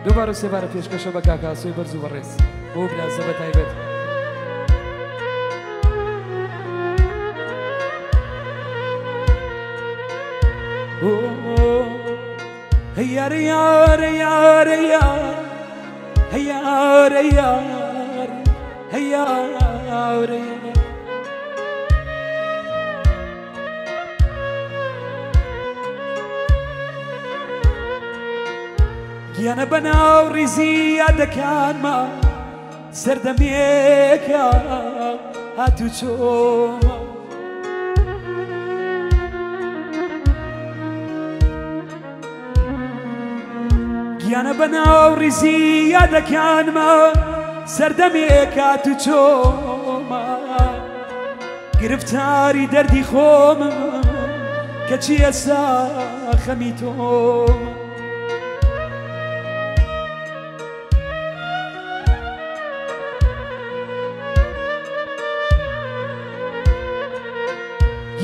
دووبارە و سێبارە پێشکەشە بە کاک ئاسۆی بەرز و بەڕێز بۆ برازە بە تایبەت. هەیار یار یار یار هەیار یار هەیار گیانە بەناو ڕیزی یادەکانما سەردەمێکە هاتوو چۆمە گیانە بەناو ڕیزی یادەکانما سەردەمێک هاتوو چۆمە گرفتاری دەردی خۆمم کەچی ئێستا خەمی تۆمە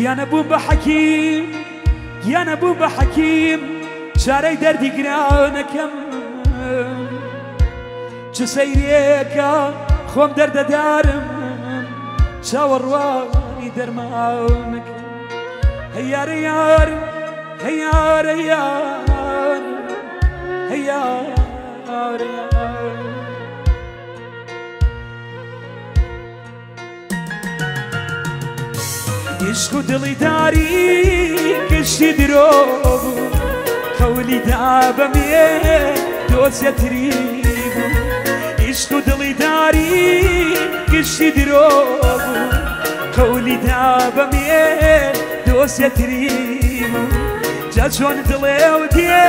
گیانە بووم بە حەکیم گیانە بووم بە حەکیم چارەی دەردی گرانەکەم چ سەیرێکە خۆم دەردەدارم چاوەڕوانی دەرمانەکەم هەیارە یار هەیارە یار هەیارە یار عشق و دڵی داری گشتی درۆ بوو قەولی دا بە مێ دۆزیەتری بوو عشق و دڵی داری گشتی درۆ بوو قەولی دا بە مێ دۆزیەتری بوو جا چۆن دڵێ و دێ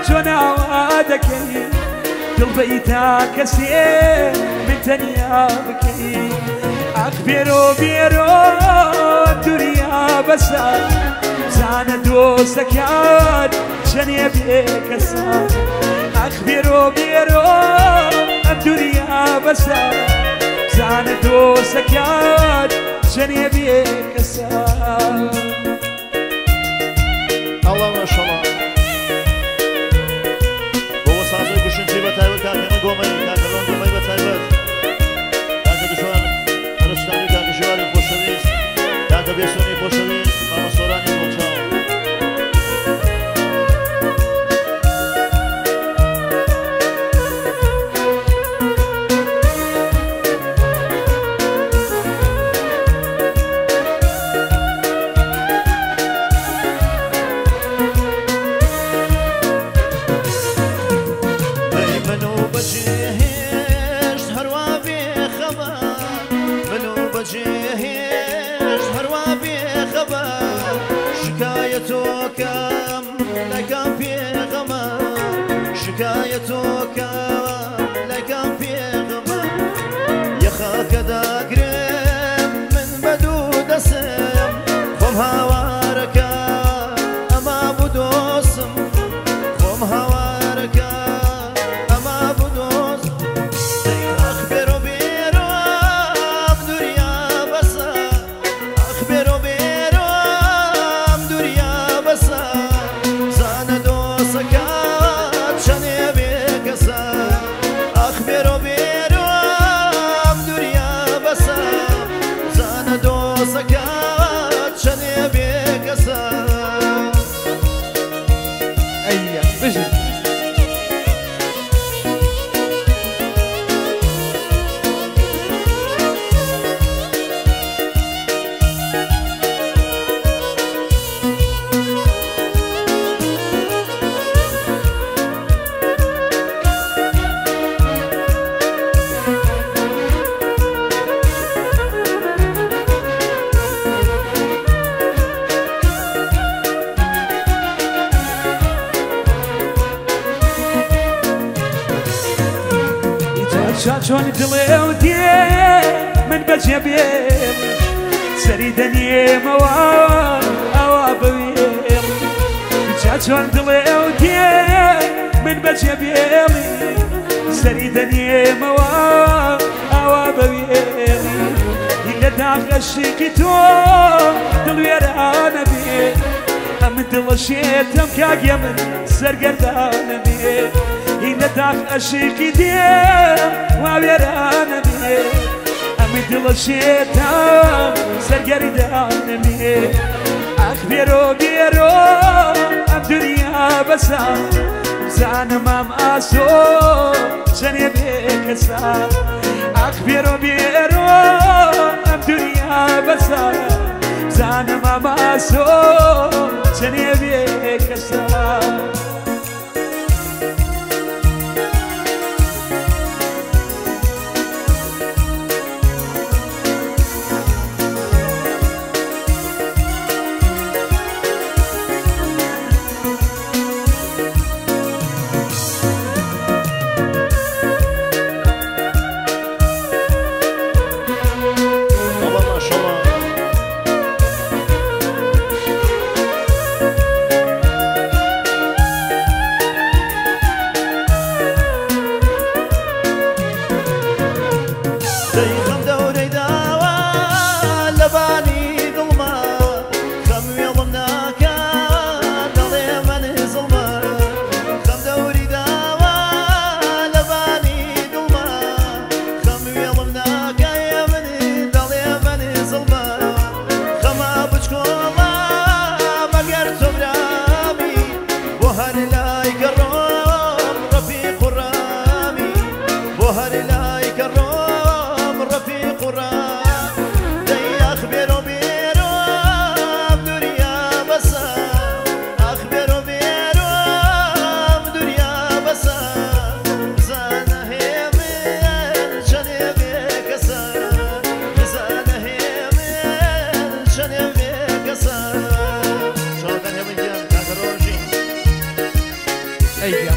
چۆن ئاوا دەکەی دڵ بەی تا کەسێ من تەنیا بکەی ئاخ بێرۆ بێرۆ دنیا بەسە زانە دۆستەکان چەنێ بێکەسە ئاخ بێرۆ بێرۆ ئەم دنیا بەسە زانە دۆستەکان چەنێ بێکەسە. ئەڵڵا ماشەڵڵا بۆ وەسازۆی گوشنجی بە تایبەت کاکە گۆمەی کاکە ڕۆن گۆمەی بە تایبەت کاکە دژوار ئەرستانی کاکە ژیواری خۆشەویست کاکە بێسۆنی خۆشەویست مامە سۆرانی گۆڵچاو. شکایەتۆکەم لەکەم پێغەمە یەخاکە داگرم من بە دوو دەسم خۆم هاوارەکە ئەما بوو دۆستم خۆم هاوارەکە ئەما بوو دۆست ئاخ بێرۆ بێرۆ ئەم دوریا بەسە ئاخ بێرۆ بێرۆ ئەم دوریا بەسە زانە دۆستەکە چەنێ بێکەسە ئاخ بێرۆ بێرۆ ئەم دوریا بەسە زانە دۆستەکە چەنێ بێکەسە. ئەیە بژی. چۆن دڵێ و دێ من بەجێ بێم سەری دەنێمەوە ئاوا بوێم جا چۆن دڵێ و دێ من بەجێ بێڵی سەری دەنێمەوە ئاوا بوێڵی لە داخە شیقی تۆ دڵوێرانە بێ ئەم دڵە شێتم کاگیە من سەرگەردانە بێ هی لە داخ ئەشیقی دێم واوێرانە بێ ئەمی دڵە شێتام سەرگەردانە بێ ئاخ بێرۆ بێرۆ ئەم دنیا بەسا بزانم ئەم ئاسۆ چەنێ بێکەسا ئاخ بێرۆ بێرۆ ئەم دنیا بەسا بزانم ئەم ئاسۆ چەنێ بێکەسا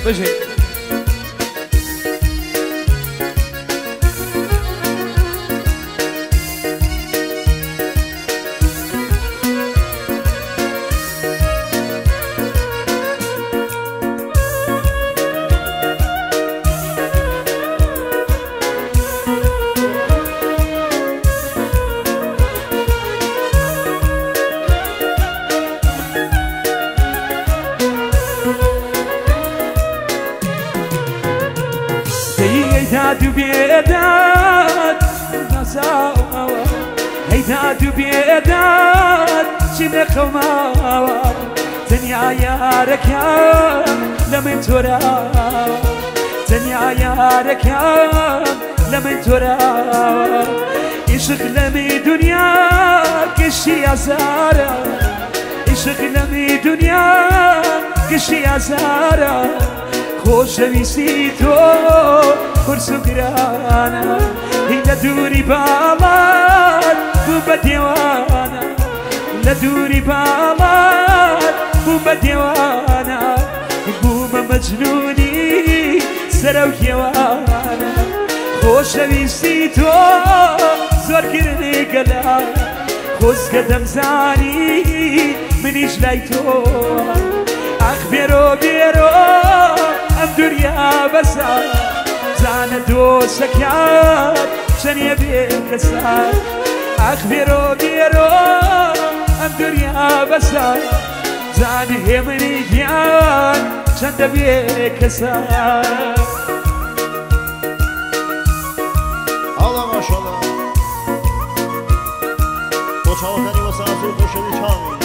بجي داد و بێداد نازاوە هەی داد و بێداد چیم لە قەوماوە تەنیا یارەکەم لە من تۆراوە تەنیا یارەکەم لە من تۆراوە عشق لەمی دنیا گشتی ئازارە عشق لەمی دنیا گشتی ئازارە خۆشەویستی تۆ قورس و گرانە هی لە دووری باڵات بوو بە دێوانە لە دووری باڵات بوو بە دێوانە بوومە مەجنونی سەرەو کێوانە خۆشەویستی تۆ زۆر گرنگەلە خۆزگە دەمزانی منیش لای تۆ ئاخ بێرۆ بێرۆ ئەم دنیا بەسا زانە دۆستەکات چەنێ بێکەسا ئاخ بێرۆ بێرۆ ئەم دنیا بەسا زانە هێمنی گیان چەندە بێکەسا ئەڵا ماشەڵڵا بۆ چاوەکانی وەساس و خۆشەوی چاوی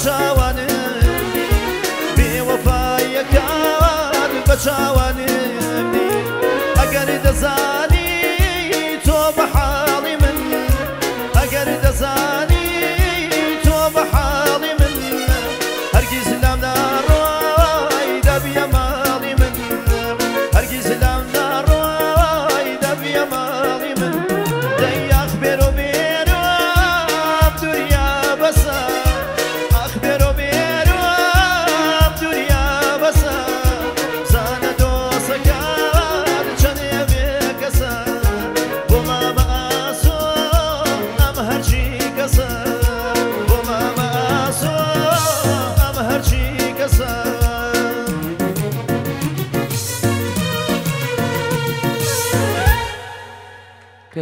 چاوانم بێوەفایەکان بە چاوانم.